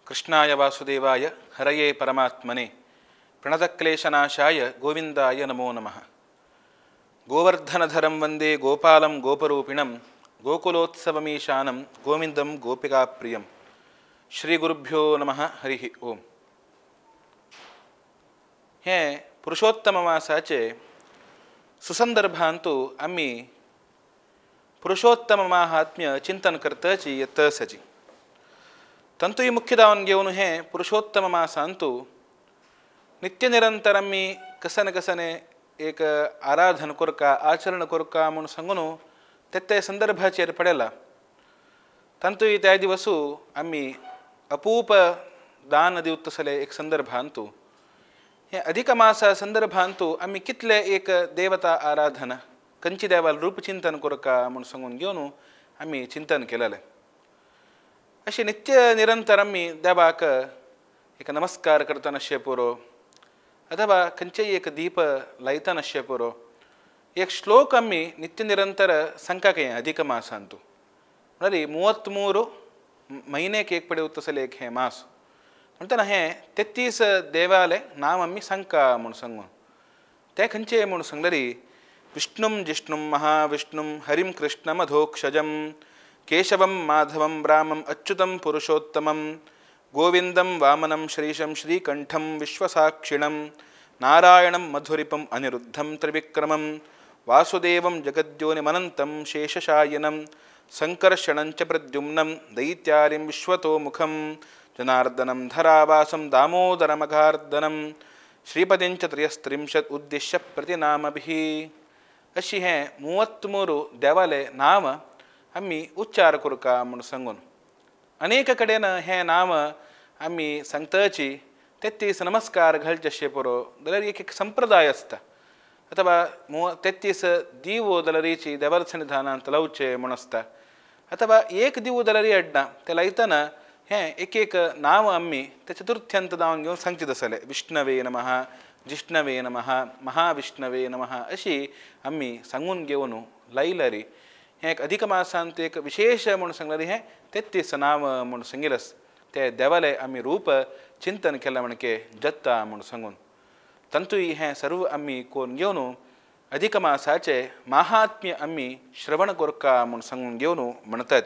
ಕೃಷ್ಣಾಯ ವಾಸುದೇವಾಯ ಹರಯೇ ಪರಮಾತ್ಮನೆ ಪ್ರಣತಕ್ಲೇಶನಾಶಾಯ ಗೋವಿಂದಾಯ ನಮೋ ನಮಃ. ಗೋವರ್ಧನಧರಂ ವಂದೇ ಗೋಪಾಲಂ ಗೋಪರೂಪಿಣಂ ಗೋಕುಲೋತ್ಸವಮೀಶಾನಂ ಗೋವಿಂದಂ ಗೋಪಿಕಾಪ್ರಿಯಂ. ಶ್ರೀ ಗುರುಭ್ಯೋ ನಮಃ. ಹರಿ ಓಂ. हे पुरुषोत्तम मासाचे सुसंदर्भांतु आम्ही पुरुषोत्तम महात्म्य चिंतन करतची यतसची तंतुय मुख्य दावन घेऊन हे पुरुषोत्तम मासांतु नित्य निरंतर आम्ही कसने कसने एक आराधन करका आचरण करका म्हणून सांगून ते ते संदर्भाचेर पडला. तंतुय त्या दिवसू आम्ही अपूप दान दिवतसले एक संदर्भांतु हे अधिक मासा संदर्भांतु आम्ही कितले एक देवता आराधना कंची देवाल रूपचिंतन करका म्हणून सांगून घेऊन आम्ही चिंतन केलेलें. अशें नित्य निरंतर आम्ही देवाक एक नमस्कार करतना अशें पुरो अथवा खंयचेय एक दीप लायतना अशें पुरो एक श्लोक आम्ही नित्य निरंतर सांगकाक हें अधिक मासांतु म्हळ्यार 33 म्हयन्याक एक पडे उरतसले एक हें मास म्हणटना हें 33 देवाले नाम आमी सांगका म्हूण सांगून ते खंयचे म्हूण सांगलेरी विष्णुं जिष्णुं महाविष्णुं हरिं कृष्णमधोक्षजं केशवं माधवं रामम् अच्युतं पुरुषोत्तमं गोविंदं वामनं श्रीशं श्रीकंठं विश्वसाक्षिणं नारायणं मधुरिपम् अनिरुद्धं त्रिविक्रमं वासुदेवं जगद्योनिमनन्तं शेषशायिनं संकर्षणं च प्रद्युम्नं दैत्यारिं विश्वतोमुखं जनार्दनं धरावासं दामोदरमघार्दनं श्रीपदिं च त्रयस्त्रिंशत् उद्दिश्य प्रतिनामभिः. अशी हें 33 देवाले नाम आमी उच्चार करका म्हूण सांगून अनेक कडेन हें नाम आमी सांगतची 33 नमस्कार घालचे अशें पुरो जाल्यार एक एक संप्रदाय आसता अथवा 33 दिवो जाल्यारीची देवाल सन्निधानांत लावचे म्हूण आसता अथवा एक दिवो जाल्यारी अड्डा ते लायतना हें एक एक नाम आमी ते चतुर्थ्यंत जावन घेवन सांगचें आसलें. विष्णवे नमः, जिष्णवे नमः, महाविष्णवे नमः अशी आमी सांगून घेवन लायल्यारी हें एक अधिक मासांत एक विशेष म्हूण सांगल्यार हें 33 नाम म्हूण सांगिल्लें ते देवाले आमी रूप चिंतन केलां म्हणके जत्ता म्हूण सांगून तंतूय हें सर्व आमी कोन्न घेवन अधिक मासाचें महात्म्य आमी श्रवण करका म्हूण सांगून घेवन म्हणटात.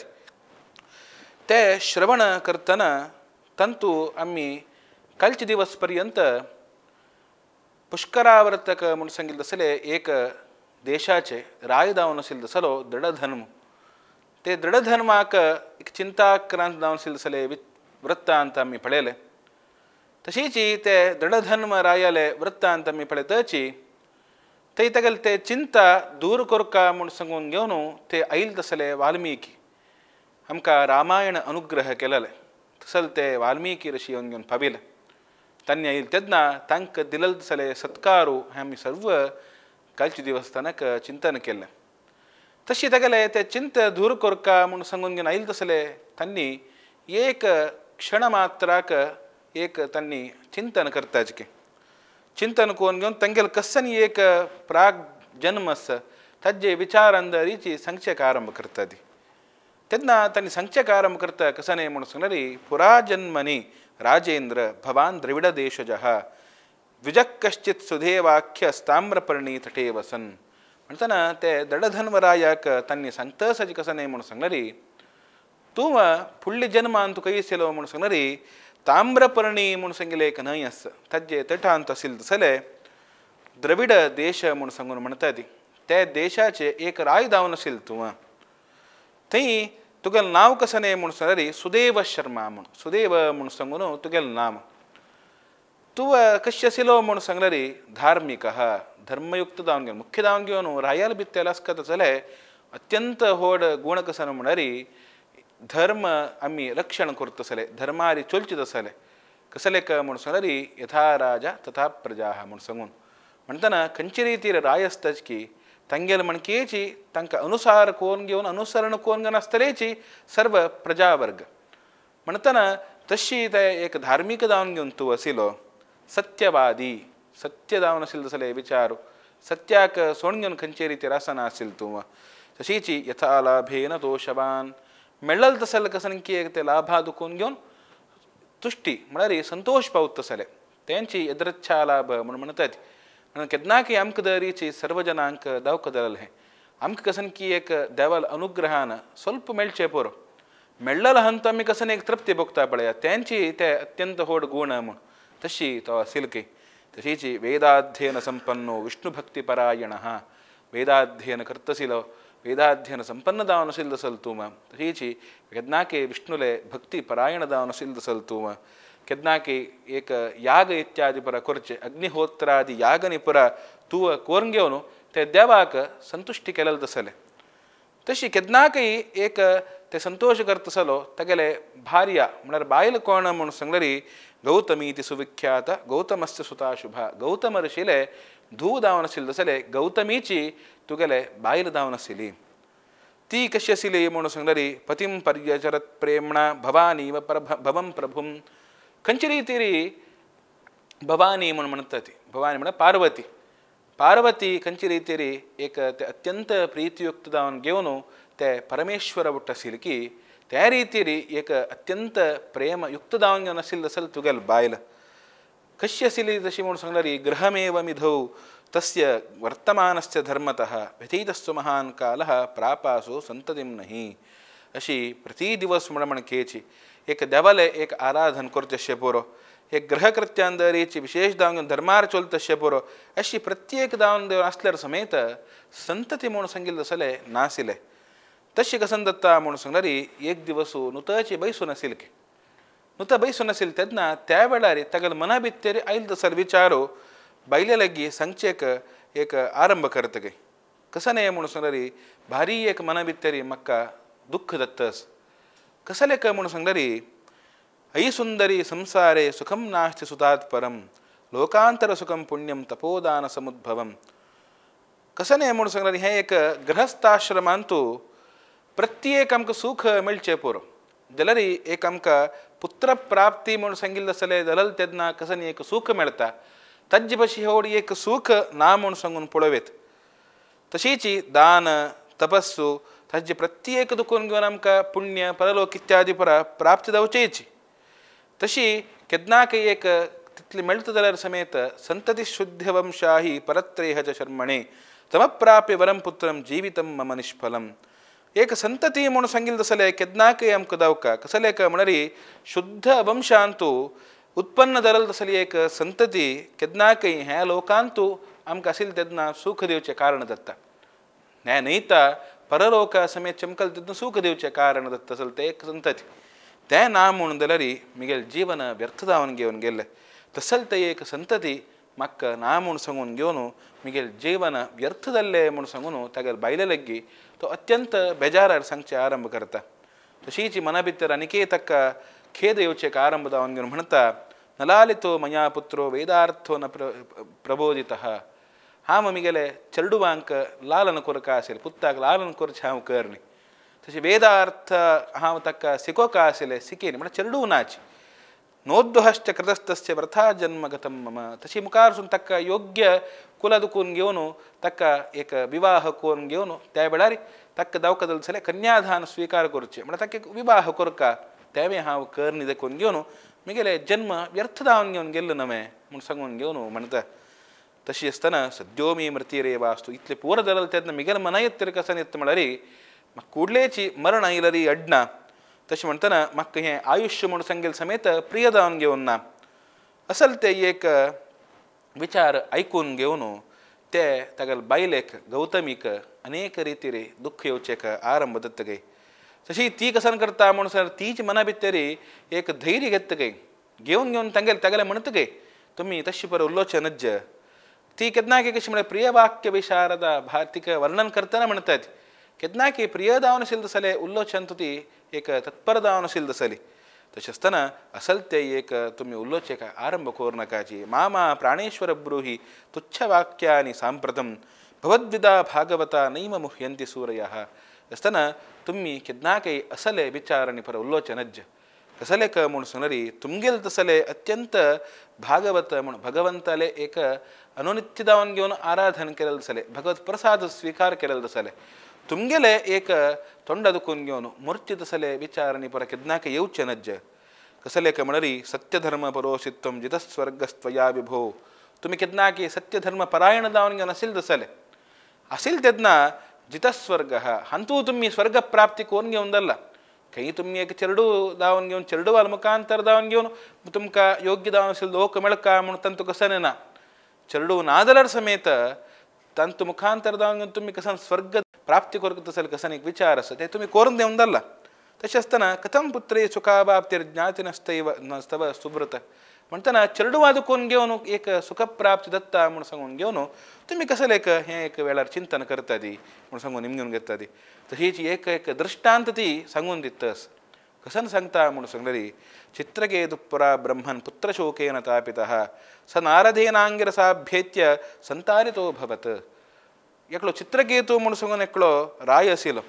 ते श्रवण करतना तंतू आमी कालचे दिवस पर्यंत पुष्करावर्तक म्हूण सांगिल्लें तसले एक देशाचे राय जावन आशिल्लो तसलो दृढधर्म ते दृढधर्माक एक चिंताक्रांत जावन आशिल्ले तसले वृत्तांत आमी पळयले. तशीच ते दृढधर्म रायाले वृत्तांत आमी पळयतची थंय तागेले ते चिंता दूर करका म्हूण सांगून घेवन ते आयले तसले वाल्मिकी आमकां रामायण अनुग्रह केलेले तसल ते वाल्मिकी ऋषी येवन घेवन पाविले. तांणी आयले तेन्ना तांकां दिलेले तसले सत्कारू हें आमी सर्व कालचे देवस्थानाक चिंतन केलें. तशी तागेले ते चिंत दूर करका म्हूण सांगून घेवन आयले तसले तांणी एक क्षण मात्राक एक तांणी चिंतन करताचें चिंतन करून घेवन तांगेले कसनी एक प्राग जन्म आसा ताजे विचारांदरीची सांगचें आरंभ करता ती तेन्ना तांणी सांगचें आरंभ करता कसने म्हूण सांगल्यारी पुरा जन्मनी राजेंद्र भवान द्रविड देशजः द्विजः कश्चित् सुधेवाख्य स्ताम्रपर्णी तटे वसन म्हणटना ते दडधन्वरायाक तांणी सांगता सजी कसने म्हूण सांगल्यारी तूं फुडल्या जन्मान तुका येयलो म्हूण सांगल्यारी ताम्रपर्णी म्हूण सांगिल्लें एक न्हंय आसा ताजे तटांत आशिल्ले तसले द्रविड देश म्हूण सांगून म्हणटा ती त्या देशाचे एक राय जावन आशिल्लो तूं थंय तुगेलें नांव कसने म्हूण सांगल्यारी सुदेव शर्मा म्हूण सुदेव म्हूण सांगून तुगेलें नांव तूं कशें आशिल्लो म्हूण सांगल्यारी धार्मीक धर्मयुक्त जावन घेवन मुख्य जावन घेवन रायाल बित्तेल आसता तसले अत्यंत व्हड गूण कसो म्हळ्यार धर्म आमी रक्षण करतसले धर्मारी चलचे तसले कसले म्हूण सांगल्यारी यथा राजा तथा प्रजा म्हूण सांगून म्हणटना खंयचे रितीर राय आसताच की तांगेले म्हणकेची तांकां अनुसार कोन्न घेवन अनुसरण कोन्न घेवन आसतलेची सर्व प्रजावर्ग म्हणटना तशी ते एक धार्मीक जावन घेवन तूं आशिल्लो सत्यवादी सत्य जावन आशिल्लो तसले विचार सत्याक सोडून घेवन खंयचे रितीर आसना आशिल्लो तूं तशीची यथा लाभेन दोशवान मेळ्ळल तसल कसन की एक ते लाभा दुखून घेवन तुश्टी म्हळ्यार संतोश पावता तसले तेंची यदृच्छा लाभ म्हणून म्हणतात. म्हणून केन्नाकी आमकां दरीची सर्वजनांक दावक दरल हें आमकां कसन की एक देवाल अनुग्रहान स्वल्प मेळचें पुरो मेळ्ळल हंत आमी कसन एक तृप्ती भोगता पळया तेंची ते अत्यंत व्हड गूण म्हूण तशी तो आशिल्ली की तशीची वेदाध्ययन संपन्नो विष्णुभक्तिपरायण वेदाध्ययन करतसिलो वेदाध्ययन संपन्न दावन आशिल्लो दसल तूं तशीची केन्नाकी विष्णुले भक्ती परायण दावन आशिल्लो दसल तूं केन्नाकी एक याग इत्यादी परा करचे अग्निहोत्रादी यागनी परा तूं कोरून घेवन ते देवाक संतुश्टी केलेले दसले. तशी केन्नाकय एक ते संतोश करतसलो तागेले भार्या म्हळ्यार बायल कोण म्हूण सांगलेरी गौतमी ती सुविख्यात गौतमस्य सुता शुभा गौतम ऋषिले धूव दावन आशिल्ले दसले गौतमीची तुगेले बायल दावन आशिल्ली ती कशी आशिल्ली म्हणून सांगलेरी पतिं पर्यचरत प्रेम्णा भवानीव भवं प्रभुं खंयचे रितीरी भवानी म्हूण म्हणटा ती भवानी म्हळ्यार पार्वती पार्वती खंयचे रितीरी एक ते अत्यंत प्रीतियुक्त जावन घेवन ते परमेश्वर बुट्ट आशिल्ली की त्या रितीरी एक अत्यंत प्रेमयुक्त जावन घेवन आशिल्लें आसल तुगेल बायल कशी आशिल्ली तशी म्हूण सांगल्यार गृहमेव मिधौ तस्य वर्तमानस्य धर्मतः व्यतीतस्तु महान कालः प्रापासु संततिं नहि अशी प्रति दिवस म्हण म्हणकेची एक देवाले एक आराधन करचें पुरो एक ग्रहकृत्यान दरीची विशेष दावन धर्मार चलतशें पुरो अशी प्रत्येक दावन देव आसल्यार समेत संतती म्हूण सांगिल्लें तसलें नाशिल्लें. तशी कसन दत्ता म्हूण सांगल्यार एक दिवस नुताची बैसून आशिल्ली की नुता बैसून आशिल्ली तेन्ना त्या वेळार तागेले मना भितर आयलो तसलो विचारो बायले लागीं सांगचेक एक आरंभ करता गे कसो न्हय म्हूण सांगल्यार भारी एक मना भितर म्हाका दुख्ख दत्तस कसलें काय म्हूण सांगल्यार अयि सुंदरी संसारे सुखम नास्ति सुतात् परम लोकांतर सुखम पुण्यम तपोदान समुद्भवम कसं न्हय म्हूण सांगल्यार हें एक गृहस्थाश्रमांतु प्रत्येक आमकां सुख मेळचें पुरो जाल्यार एक आमकां पुत्र प्राप्ती म्हूण सांगिल्लें आसलें जाल्यार तेन्ना कसं एक सुख मेळटा ताजे भशेन व्हड एक सुख ना म्हूण सांगून पळोवयेत. तशीच दान तपस्सु ताजे प्रत्येक दुखून घेवन आमकां पुण्य परलोक इत्यादी परा प्राप्ती जावचेची. तशी केन्नाकय एक तितली मेळटा जाल्यार समेत संतती शुद्ध वंशाही परत्रेह च शर्मणे तमप्राप्य वरं पुत्रं जिवितं मम निष्फलम. एक संतती म्हूण सांगिल्लें तसलें केन्नाकय आमकां दावका कसलें काय म्हळ्यार शुद्ध वंशांतु उत्पन्न जालें तसली एक संतती केन्नाकय ह्या लोकांतु आमकां आशिल्लें तेन्ना सुख दिवचें कारण जाता न्याय न्हयता परलोका समेत चमकल तेन्ना सुख दिवचें कारण जाता तसलें तें एक संतती तें ना म्हूण जाल्यार म्हगेलें जीवन व्यर्थ जावन घेवन गेल्लें तसलें तें एक संतती म्हाका ना म्हूण सांगून घेवन म्हगेलें जीवन व्यर्थ जाल्लें म्हूण सांगून तागेले बायले लागीं तो अत्यंत बेजारार सांगचें आरंभ करता. तशीच मना भितर आनीकय ताका खेद येवचें आरंभ जावन घेवन म्हणटा नलालितो मया पुत्रो वेदार्थो न प्रबोधितः हांव म्हगेले चेडवांक लालन कोरका आशिल्लें पुत्ताक लालन करचें हांव करनी तशें वेदार्थ हांव ताका शिकोवका आशिल्लें शिकयनी म्हळ्यार चेडूं नाच नोद्वहश्च कृतस्तस्य वृथा जन्मगतं मम तशी मुखारसून ताका योग्य कुला दुखून घेवन ताका एक विवाह करून घेवन त्या वेळार ताका दावका जालें जाल्यार कन्यादान स्विकार करचें म्हळ्यार ताका एक विवाह करका तेंवूय हांव करनी देखून घेवन म्हगेलें जन्म व्यर्थ जावन घेवन गेल्लो नवें म्हूण सांगून घेवन म्हणटा. तशी आसतना सद्यो मी मृतिरेवास्तु इतलें पुरो जालें तेन्ना म्हगेलें मना येत तरी कसन येता म्हळ्यार म्हाका कुडलेची मरण आयल्यार अडना तशें म्हणटना म्हाका हें आयुश्य म्हूण सांगेल समेत प्रिय जावन घेवन ना असल ते एक विचार आयकून घेवन ते तागेले बायलेक गौतमीक अनेक रितीर दुख्ख येवचेक आरंभ जाता गे. तशी ती कसन करता म्हूण सर तीच मना भितर एक धैर्य घेता गे घेवन घेवन तांगेले तागेले म्हणटा गे तुमी तशी पर उलोवचें नज्ज ती केन्ना कशी म्हळ्यार प्रियवाक्य विशारदा भारतीक वर्णन करतना म्हणटात केन्ना की प्रिय जावन आशिल्लें तसलें उलोवचें ती एक तत्पर जावन आशिल्लें तसली तशें आसतना असल ते एक तुमी उलोवचें काय आरंभ करूं नाकाची मामा प्राणेश्वर ब्रूहि तुच्छ वाक्यानि सांप्रतं भवद्विदा भागवता नैम मुह्यन्ति सूरयः आसतना तुमी केन्नाकय असले विचार आनी पर उलोवचें नज्ज कसले क म्हूण सांगल्यार तुमगेले तसले अत्यंत भागवत म्हूण भगवंताले एक अनुनित्य जावन घेवन आराधन केलें तसलें भगवत प्रसाद स्विकार केलें तसलें तुमगेले एक तोंडा दुखून घेवन मूर्ती तसले विचार आनी पर केन्नाकय येवचें नज्ज कसले म्हणरी सत्यधर्म परोसित्वं जितस्वर्गस्त्वया विभो तुमी केन्ना की सत्यधर्म परायण जावन घेवन आशिल्ले तसले आशिल्ले तेन्ना जितस्वर्ग हांतू तुमी स्वर्ग प्राप्ती कोण घेवन धरला खंय तुमी एक चेरडू जावन घेवन चेरडुवाल मुखांतर जावन घेवन तुमकां योग्य जावन आशिल्लो लोक मेळका म्हूण तांतू कसलें ना चेरडू ना जाल्यार समेत तांतू मुखांतर जावन घेवन तुमी कसन स्वर्ग प्राप्ती करूंक तसले कसन एक विचार आसा ते तुमी करून देवन धरला. तशें आसतना कथम पुत्रे सुखाबाप्तिर ज्ञातिनस्तैव नस्तव सुव्रत म्हणटना चेरडुवाद कोण घेवन एक सुखप्राप्ती दत्ता म्हूण सांगून घेवन तुमी कसलें एक हें एक वेळार चिंतन करता ती म्हूण सांगून निमगून घेता ती तशीच एक एक दृश्टांत ती सांगून दितस कसन सांगता म्हूण सांगली चित्रकेतुपुरा ब्रह्मन पुत्रशोकेन तापितः स नारदेनाङ्गिरसाभ्येत्य संतारितो भवत्. एकलो चित्रकेतु म्हूण सांगून एकलो राय आशिल्लो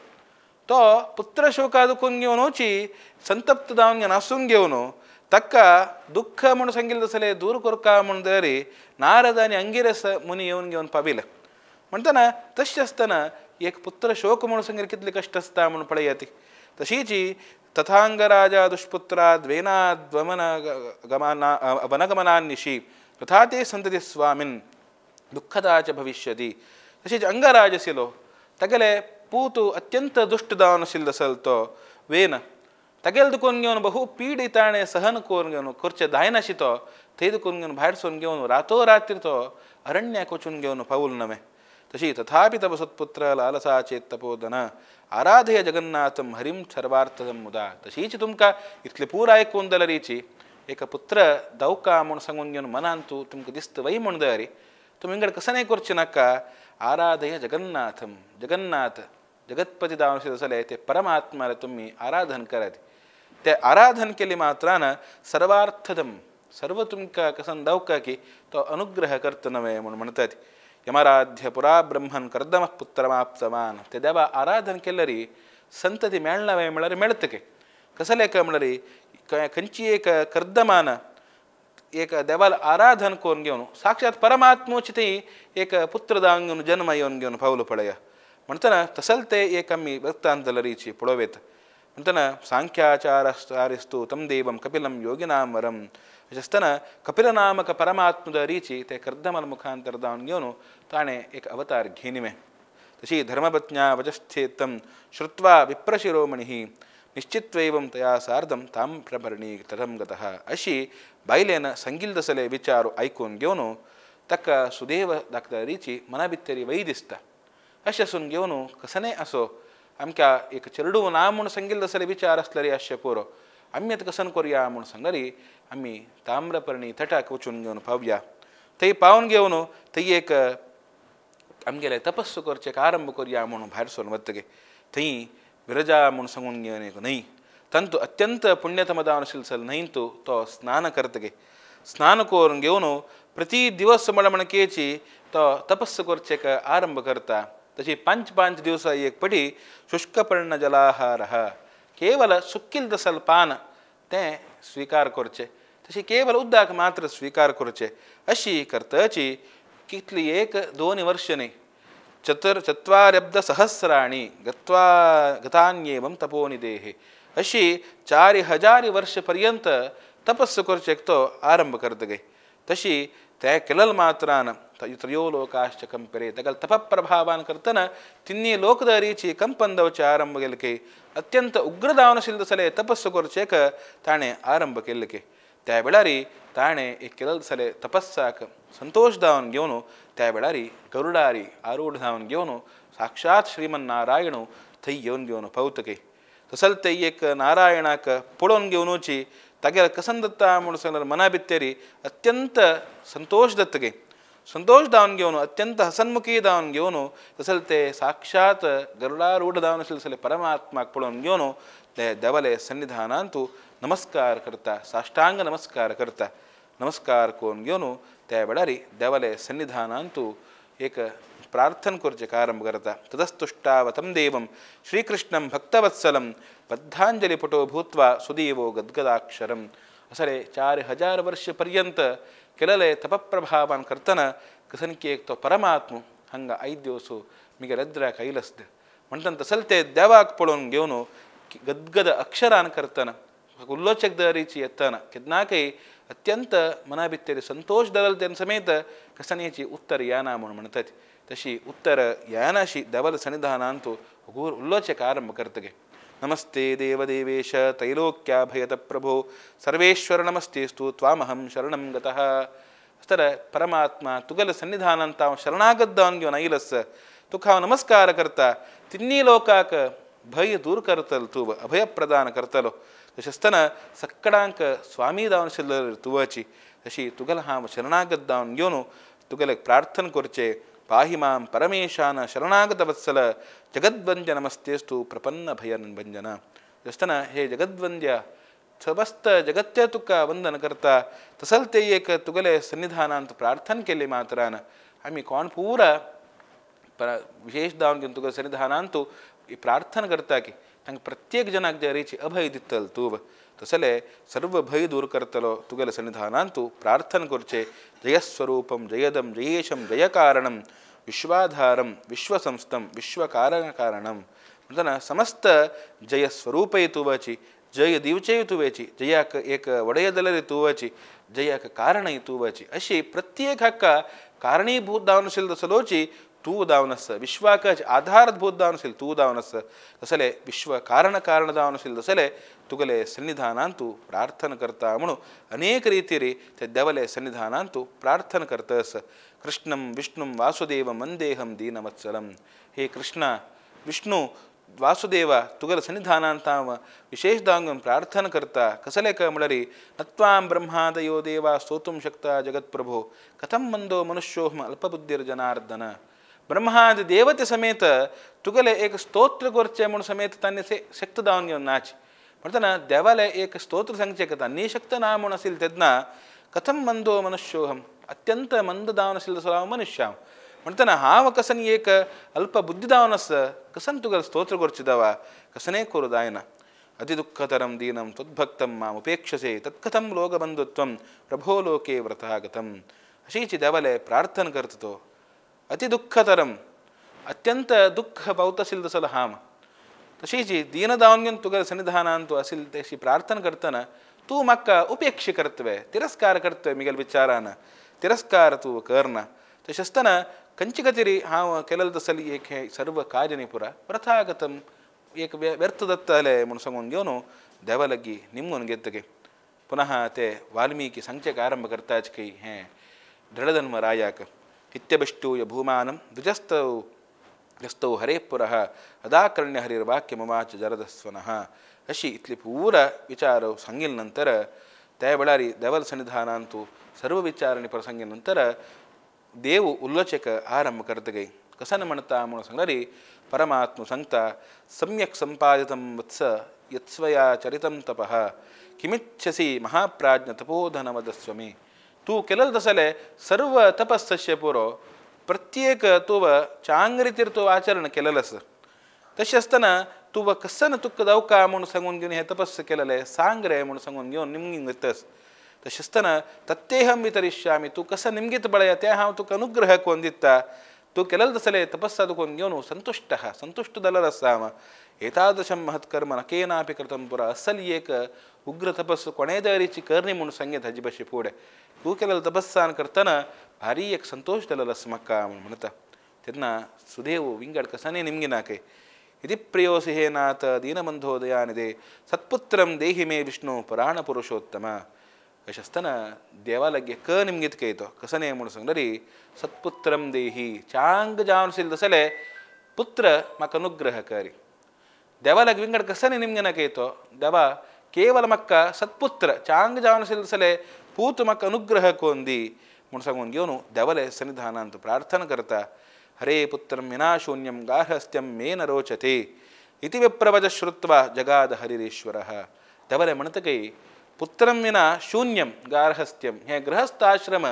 तो पुत्रशोकादुकून घेवनूची संतप्त जावन घेवन आसून घेवन ताका दुःख म्हूण सांगिल्लें तसलें दूर करका म्हूण तरी नारद आनी अंगिरस मुनी येवन घेवन पाविले. म्हणटना तशें आसतना एक पुत्र शोक म्हूण सांगिल्लें कितले कश्ट आसता म्हूण पळयात ती. तशीची तथांगराजा दुष्पुत्रा द्वेनाद्वमन गमना वनगमनान्निशी तथा ते संतति स्वामिन दुःखदा च भविष्यति. तशेंच अंगराज आशिल्लो तागेले पूत अत्यंत दुश्ट जावन आशिल्लो आसल तो वेन तागेले दुखून घेवन बहु पीडित ताणें सहन करून घेवन करचें जायनाशी तो थंय दुखून घेवन भायर सरून घेवन रातो रात्री तो अरण्याक वचून घेवन पावूल नवें. तशी तथापि तव सत्पुत्र लालसा चेत तपोधन आराधय जगन्नाथं हरिं सर्वार्थदं मुदा. तशीच तुमकां इतलें पूर आयकून जाल्यारीची एक पुत्र दवका म्हूण सांगून घेवन मनान तूं तुमकां दिसता वय म्हूण जाल्यार तुमी विंगड कसं करचें नाका आराधय जगन्नाथं जगन्नाथ जगत्पती जावन आशिल्ले ते परमात्माला तुमी आराधन करात. ते आराधन केले मात्रान सर्वार्थदं सर्व तुमकां कसन दवका की तो अनुग्रह करता नवें म्हूण म्हणटात. यमराध्य पुरा ब्रह्मन कर्दमः पुत्रमाप्तवान ते देवा आराधन केल्यारी संतती मेळना वे म्हळ्यार मेळटा की कसलें काय म्हळ्यार खंयची एक कर्दमान एक देवाला आराधन करून घेवन साक्षात परमात्मोची ती एक पुत्र जावन घेवन जन्म येवन घेवन पावलो पळया. म्हणटना तसल ते एक आमी वृत्तांत जाल्यारीची पळोवयेत. म्हणटना सांख्याचारस्तु तं देवं कपिलं योगिनां वरं अशें आसतना कपिलनामक परमात्म रीची ते कर्दमल मुखांतर जावन घेवन ताणें एक अवतार घेनिवें. तशी धर्मपत्न्या वचस्थेत्तं श्रुत्वा विप्रशिरोमणिः निश्चित्वैवं तया सार्धं ताम्रभरणी तटं गतः. अशी बायलेन सांगिल्ले तसले विचार आयकून घेवन ताका सुदैव दाखता रिची मना भितरी वय दिसता. अशें आसून घेवन कसनेय असो आमकां एक चेरडूं ना म्हूण सांगिल्ले तसले विचार आसल्यार आसचें पुरो आमी आतां कसन करुया म्हूण सांगली आमी ताम्रपर्णी तटाक वचून घेवन पावया. थंय पावन घेवन थंय एक आमगेलें तपस्सु करचें आरंभ करुया म्हूण भायर सरून वतकीर थंय विरजा म्हूण सांगून घेवन एक न्हंय तांतू अत्यंत पुण्यतम जावन आशिल्लो सल न्हंयंतू तो स्नान करतगे स्नान करून घेवन प्रति दिवस म्हणकेची तो तपस्सु करचें आरंभ करता. तशी पांच पांच दिवसा एक पटी शुष्कपर्ण जलाहार केवल सुक्किल तसल पान तें स्वीकार करचें तशी केवल उदक मात्र स्वीकार करचें अशी करताची कितली एक दोन वर्ष न्ही चत्वार्यब्द सहस्राणि गत्वा गतान्येवं तपोनिदेहे अशी 4000 वर्ष पर्यंत तपस्सु करचें तो आरंभ करतगे. तशी ते केलल मात्रान त्रयो लोकाश्च कंपरे तगल तपप्रभावान करतना तिन्नी लोकदारीची कंपन दवचे आरंभ केले अत्यंत उग्र दावन आशिल्ले तपस्सु करचेक ताणें आरंभ केल्ले. त्या वेळारी ताणें एक केलल सले तपस्साक संतोष दावन घेवन त्या वेळारी गरुडारी आरूढ जावन घेवन साक्षात श्रीमन नारायण थंय येवन घेवन पावतके. तसल ते एक नारायणाक पळोवन घेवनूची तागेले कसन दत्ता म्हूण सांगल्यार मना भितरी अत्यंत संतोष दत्तगे संतोष दावन घेवन अत्यंत हसनमुखी दावन घेवन तसल ते साक्षात गरुडारूढ दावन आशिल्ले परमात्माक पळोवन घेवन ते देवाले सन्निधानांतू नमस्कार करता साष्टांग नमस्कार करता. नमस्कार करून घेवन त्या वेळारी देवाले सन्निधानांतू एक प्रार्थन करचें आरंभ करता. ततस्तुष्टावतं देवं श्रीकृष्णं भक्तवत्सलं बद्धांजलिपटो भूत्वा सुदेवो गद्गदाक्षरं. असले 4000 वर्ष पर्यंत केलेले तपप्रभावान करतना कसनकी एक तो परमात्म हांगा आयद दिवसो मिगे रद्राक आयलसद म्हणटना तसल ते देवाक पळोवन घेवन गदगद अक्षरान करतना उल्लोचक दरीची येतना केन्नाकय अत्यंत मना भितर संतोश दरल तेन समेत कसनेची उत्तर याना म्हूण म्हणटात तशी उत्तर यानाशी देवाल सन्निधानांतु घूर उल्लोचक आरंभ करतगे. नमस्ते देवदेवेश त्रैलोक्याभयत प्रभो सर्वेश्वर नमस्तेस्तु त्वामहं शरणं गतः. तर परमात्मा तुगल सन्निधानांत हांव शरणागत जावन घेवन आयलस तुका हांव नमस्कार करता तिन्नी लोकाक भय दूर करतलो तूं अभय प्रदान करतलो तशें आसतना सक्कडांक स्वामी जावन आशिल्लो तुवाची तशी तुगेलो हांव शरणागत जावन घेवन तुगेले प्रार्थना करचें पाहि मां परमेशान शरणागत वत्सल जगद्वंद्य नमस्तेस्तु प्रपन्न भयभंजन. आसतना हे जगद्वंद्य समस्त जगत्य तुका वंदन करता तसल ते एक तुगेले सन्निधानांत प्रार्थना केले मात्रान आमी कोण पुरा विशेष जावन घेवन तुगेले सन्निधानांत प्रार्थना करता की तांकां प्रत्येक जनाक जे अभय दितल तूं तसले सर्व भय दूर करतलो तुगेले सन्निधानांतु प्रार्थना करचे. जयस्वरूपं जयदं जयेशं जयकारणं विश्वाधारं विश्वसंस्थं विश्वकारणकारणं म्हणटना समस्त जयस्वरूपय तुवाची जय दिवचेय तुवेची जयाक एक वडय दलरी तुवाची जयाक कारणय तुवाची अशी प्रत्येक हाका कारणीभूत जावन आशिल्लो तसलोची तूं जावन आसा विश्वाक आधारभूत जावन आशिल्लो तूं जावन आसा तसले विश्व कारण कारण जावन आशिल्लो तसले तुगेले सन्निधानांतु प्रार्थना करता म्हणून अनेक रितीरी ते देवले सन्निधानांतु प्रार्थना करतस. कृष्णं विष्णुं वासुदेवं वंदेहं दीनवत्सलम. हे कृष्ण विष्णु वासुदेव तुगेले सन्निधानांत हांव विशेष जावन प्रार्थना करता. कसले काय म्हणल्यार नत्वां ब्रह्मादयो देवा स्तोतुं शक्ता जगत्प्रभो कथं मंदो मनुष्योऽहम् अल्पबुद्धिर्जनार्दन. ब्रह्मादि देवते समेत तुगेले एक स्तोत्र करचें म्हूण समेत तांणी शक्त जावन घेवन नाच म्हणटना देवाले एक स्तोत्र सांगचें तांणी शक्त ना म्हूण आशिल्लें तेन्ना कथं मंदो मनुष्योऽहम् अत्यंत मंद जावन आशिल्लो तसो हांव मनुष्य हांव म्हणटना हांव कसन एक अल्प बुद्धी जावन आसा कसन तुगेलें स्तोत्र करचें देवा कसनें करूं जायना. अतिदुःखतरं दीनं त्वद्भक्तं माम् उपेक्षसे तत्कथं लोकबन्धुत्वं प्रभो लोके व्रतागतम्. अशीच देवाले प्रार्थना करता तो अतिदुःखतरम अत्यंत दुःख पावता आशिल्लो तसलो हांव तशीच दीन जावन घेवन तुगेले सन्निधानांतु आशिल्ली तशी प्रार्थना करतना तूं म्हाका उपेक्षा करतवे तिरस्कार करतवे मिगेल विचारान तिरस्कार तूं करना. तशें आसतना खंयचे खातीर हांव केलेलें तसली एक हें सर्व कार्य न्ही पुरा व्रथागतम एक व्यर्थ जातलें म्हूण सांगून घेवन देवा लागीं निमगून घेतगे. पुनः ते वाल्मीकी सांगचें आरंभ करताच की हें दृढधर्म रायाक इत्यभिष्टूय भूमानं द्विजस्तौ जस्तौ हरे पुरः अदाकर्ण्य हरिर्वाक्यमवाच जरदस्वनः. अशी इतली पूरा विचार सांगिल नंतर त्या वेळार देवल सन्निधानांतु सर्व विचार पर सांगिल नंतर देव उल्लोचक आरंभ करतगे. कसन म्हणता म्हणून सांगणारी परमात्मा सांगता सम्यक संपादितं वत्स यत्स्वया चरितं तपः किमिच्छसि महाप्राज्ञ तपोधन वदस्व मे. तूं केलेलें तसलें सर्व तपस्सस्य पुरो प्रत्येक तूं चांग रितीर तूं आचरण केलेलें आसा. तशें आसतना तूं कसन तुका जावका म्हूण सांगून घेवन हें तपस्स केलेलें सांग रे म्हूण सांगून घेवन निमगीन वयतस. तशें आसतना तत्तेहं वितरिष्यामि तूं कसं निमगीत पळया तें हांव तुका अनुग्रह कोन्न दिता. तूं केलेलें तसलें तपस्सा तुका घेवन संतुश्ट संतुश्ट जालेलो आसा हांव. एतादृशं महत्कर्म न केनापि कृतं पुरा असल एक उग्र तपस्स कोणेय तरेची करणी म्हूण सांगीत हाजे भाशे फुडें तूं केलेलें तपस्सान करतना भारी एक संतोश जालेलो आसा म्हाका म्हूण म्हणटा. तेन्ना सुदेव विंगड कसानी निमगिनाके इति प्रियोसि हे नाथ दीनबन्धो दयानिधे सत्पुत्रं देहि मे विष्णु पुराणपुरुषोत्तम. अशें आसतना देवा लागीं क निमगीत केतो कसने म्हूण सांगल्यार सत्पुत्रं देही चांग जावन आशिल्लें तसलें पुत्र म्हाका अनुग्रह करी. देवा लागीं विंगड कसानी निमगिनाक येतो देवा केवल म्हाका सत्पुत्र चांग जावन आशिल्लें तसलें पूत म्हाका अनुग्रह कोन्न दी म्हूण सांगून घेवन देवाले सन्निधानांत प्रार्थना करता. हरे पुत्रं विना शून्यं गार्हस्थ्यं मे न रोचते इति विप्रवच श्रुत्वा जगाद हरिरीश्वरः. देवाले म्हणटकीर पुत्रं विना शून्यं गार्हस्थ्यं हें गृहस्थाश्रम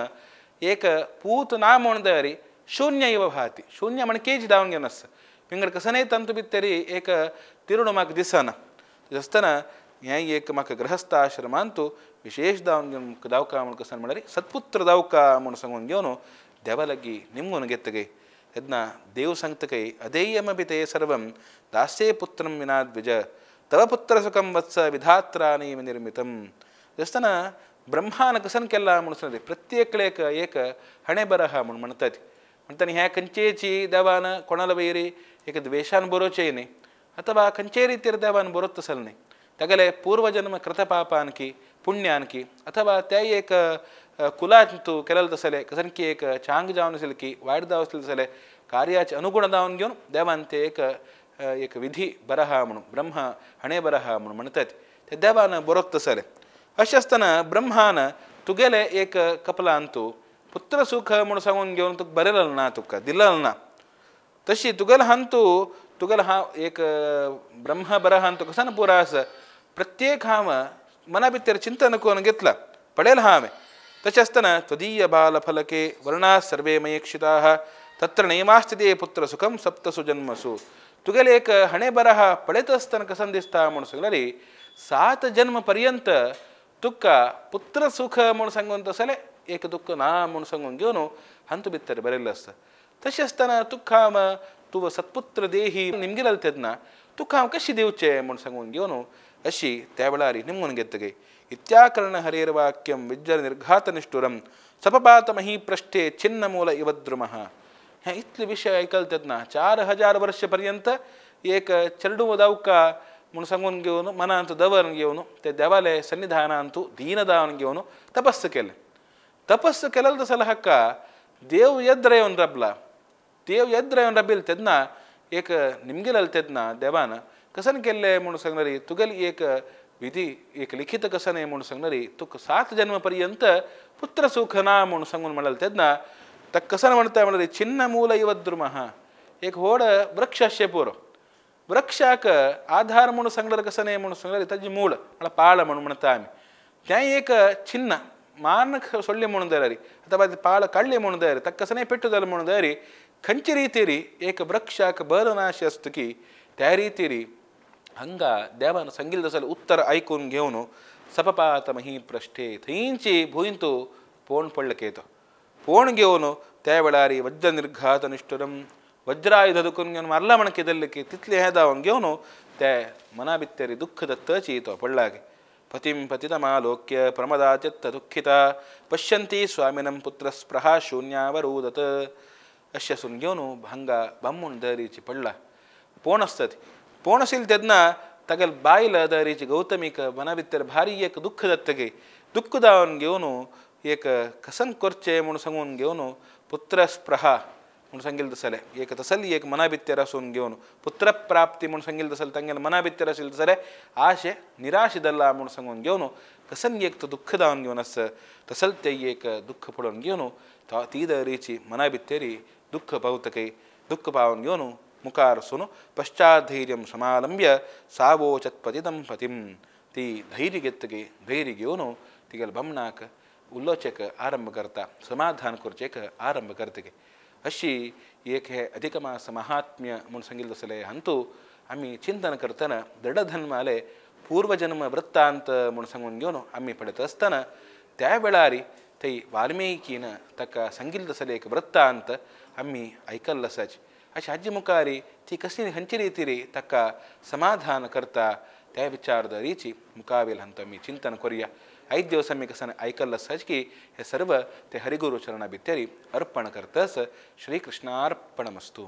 एक पूत ना म्हूण दरी शून्य इव भाति शून्य म्हणकेच जावन घेवन आसा. विंगड कसनय तातूंत भितर एक तिरुणो म्हाका दिसना. तशें आसतना हें एक म्हाका गृहस्थाश्रमांतु विशेष जावन घेवन जावका म्हूण कसन म्हणल्यार सत्पुत्र जावका म्हूण सांगून घेवन देवा लागीं निमगून घेतगे. तेन्ना देव सांगता काय अधेयमपि ते सर्वं दास्ये पुत्रं विना द्विज तव पुत्र सुखं वत्स विधात्राणीव निर्मितं देवस्थान ब्रह्मान कसन केला म्हणून सांगले प्रत्येकलेक एक हणे बरह म्हणून म्हणतात म्हणताना ह्या खंयचेची देवान कोणाला वैरी एक द्वेषान बरोवचें न्ही अथवा खंयचे रितीर देवान बरोत तसल न्ही तागेले पूर्वजन्म कृतपापानकी पुण्यानकी अथवा त्या एक कुलांतू केलेलं तसले कसनकी एक चांग जावन आसले की वायट जावन आसले तसले कार्याचे अनुगुण जावन घेवन देवान ते एक एक विधी बरहा म्हणून ब्रह्म हणे बरहा म्हणून म्हणतात ते देवान बरोत तसले अशें आसतना ब्रह्मान तुगेले एक कपलांतू पुत्र सुख म्हणून सांगून घेवन तुका बरयलें ना तुका दिलें ना तशी तुगेले हांतू तुगेले हांव एक ब्रह्म बरहांतू कसन पुरा आसा प्रत्येक हांव मना भितर चिंतन करून घेतला पडेल हांवें तशें आसतना त्वदीय बालफलके वर्णाः सर्वे मयीक्षिताः तत्र नैमास्ति पुत्र सुखं सप्तसु जन्मसु तुगेले एक हणे बरहा पळयत आसतना कसन दिसता म्हणून सांगल्यार 7 जन्म पर्यंत तुका पुत्र सुख म्हणून सांगून तसलें एक दुःख ना म्हणून सांगून घेवन हांतू भितर बरयल्लें आसता तशें आसतना तुका हांव तूं सत्पुत्र देही निमगिलें तेन्ना तुका हांव कशें दिवचें म्हणून सांगून घेवन अशी त्या वेळार निमगून घेतगे इत्याकर्ण हरेर्वाक्यं विज्जर निर्घातनिष्ठुरं सपपात महीपृष्ठे छिन्नमूल इव द्रुमः हें इतले विशय आयकले तेन्ना 4000 वर्ष पर्यंत एक चेडूं दावका म्हणून सांगून घेवन मनांत दवरून घेवन ते देवाले सन्निधानांतू दीन दावन घेवन तपस्स केलें तपस्स केलें तसो हाका देव येद्र येवन राबला देव येद्र येवन राबिल तेन्ना एक निमगिलें तेन्ना देवान कसन केल्लें म्हणून सांगणारी तुगेली एक विधी एक लिखित कसन म्हणून सांगणारी तुका 7 जन्म पर्यंत पुत्र सुख ना म्हणून सांगून म्हणाल तेन्ना ताका कसन म्हणटा म्हणल्यार छिन्नमूल इव द्रुमः एक व्हड वृक्ष आसचें पुरो वृक्षाक आधार म्हणून सांगल्यार कसन म्हणून सांगल्यार ताजी मूळ म्हळ्यार पाळ म्हणून म्हणटा आमी तें एक छिन्न मार्न सोडलें म्हणून जाल्यार अथवा पाळ काडलें म्हणून जाल्यार ताका कसनय पेट्टो जालें म्हणून जाल्यार खंयचे रितीरी एक वृक्षाक बरो नाशें आसता की त्या रितीरी हांगा देवान सांगिल्लें तसलें उत्तर आयकून घेवन सपपात महीपृष्ठे थंयची भूंयतू पोण पडलें केतो पोण घेवन त्या वेळार वज्र निर्घात निष्ठुरं वज्रायुध दुखून घेवन मारला म्हण केदल्लें की तितलें हें दावन घेवन ते मना भितर दुख्ख दत्तची तो पडला पतिं पतितमालोक्य प्रमदाचित्त दुःखिता पश्यन्ती स्वामिनं पुत्रस्पृहा शून्यावरोदत अशें सून घेवन हांगा बामूण दरीची पडला पोण आसता पोण आशिल्लें तेन्ना तागेले बायल दरीची गौतमीक मना भितर भारी एक दुख्ख जातकीर दुख्ख जावन घेवन एक कसन करचें म्हणून सांगून घेवन पुत्रस्पृहा म्हणून सांगिल्लें तसलें एक तसली एक मना भितर आसून घेवन पुत्रप्राप्ती म्हणून सांगिल्लें तसलें तांगेले मना भितर आशिल्लें तसलें आशे निराश जाला म्हणून सांगून घेवन कसन एक तो दुख्ख जावन घेवन आसा तसलें तें एक दुख्ख पळोवन घेवन ती दरीची मना भितरी दुख्ख पावतकीर दुख्ख पावन घेवन मुखार सून पश्चाद्धैर्यं समालंब्य सावोचत्पतितं पतिं ती धैर्य घेतकीर धैर्य घेवन तिगेले बामणाक उलोवचेक आरंभ करता समाधान करचेक आरंभ करतकीर अशी एक हे अधिक मास महात्म्य म्हणून सांगिल्लें तसलें हांतू आमी चिंतन करतना दृढधर्माले पूर्वजन्म वृत्तांत म्हणून सांगून घेवन आमी पळयत आसतना त्या वेळार थंय वाल्मिकीन ताका सांगिल्लें तसलें एक वृत्तांत आमी आयकल्लो आसाच अशें हाजे मुखार ती कसली खंयचे रितीर ताका समाधान करता त्या विचारधारेची मुखावेल हांतू आमी चिंतन करुया. आयज दिवस आमी कसन आयकल्लो आसाच की हे सर्व ते हरिगुरु चरणा भितर अर्पण करतस. श्रीकृष्णार्पणमस्तु.